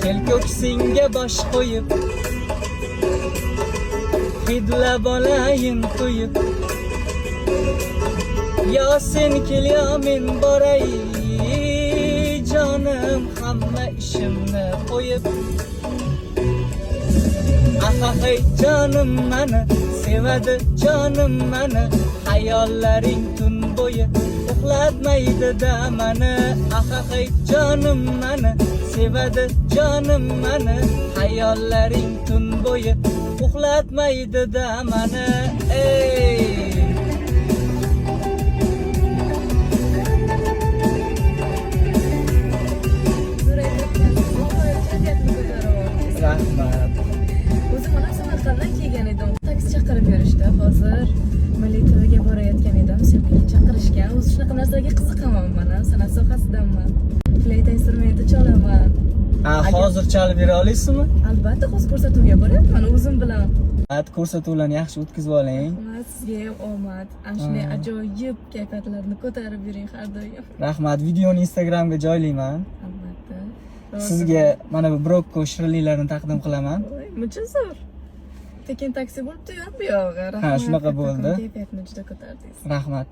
Kel ko'ksingga bosh qo'yib, hidlab olayin to'yib. Yo sen kel, yo men boray, jonim, hamma ishimni qo'yib. Ahahay, jonim mani sevadi, jonim mani, hayollaring tun bo'yi uxlatmaydi da mani. Ahahay, jonim mani sevadi, jonim mani, hayollaring tun bo'yi uxlatmaydi da mani, ey. Zo'r aytayotgansiz, kayfiyatni ko'tarib yubordingiz. Rahmat. O'zim mana Samarqanddan kelgan edim. Taksi chaqirib berishdi. Hozir Milliy TVga borayotgan edim. Syomkaga chaqirishgan. O'zi shunaqa narsalarga qiziqaman man ham. San'at sohasidanman. Fleyta instrumenti chalaman. Ha, hozir chalib bera olasizmi? Albatta, hozir ko'rsatuvga boryapman o'zim bilan. Rahmat, ko'rsatuvlarni yaxshi o'tkazib oling. Rahmat, sizga ham omad. Ana shunday ajoyib kayfiyatlarni ko'tarib yuring har doim. Rahmat, videoni Instagramga joylayman. Albatta. Sizga mana bu brokko shirinliklarni taqdim qilaman. Voy, muncha zo'r. Tekin taksi bo'libdi-yu bu yog'i. Rahmat. Shunaqa kattakon. bo'ldi. Kayfiyatni juda ko'tardingiz. Rahmat.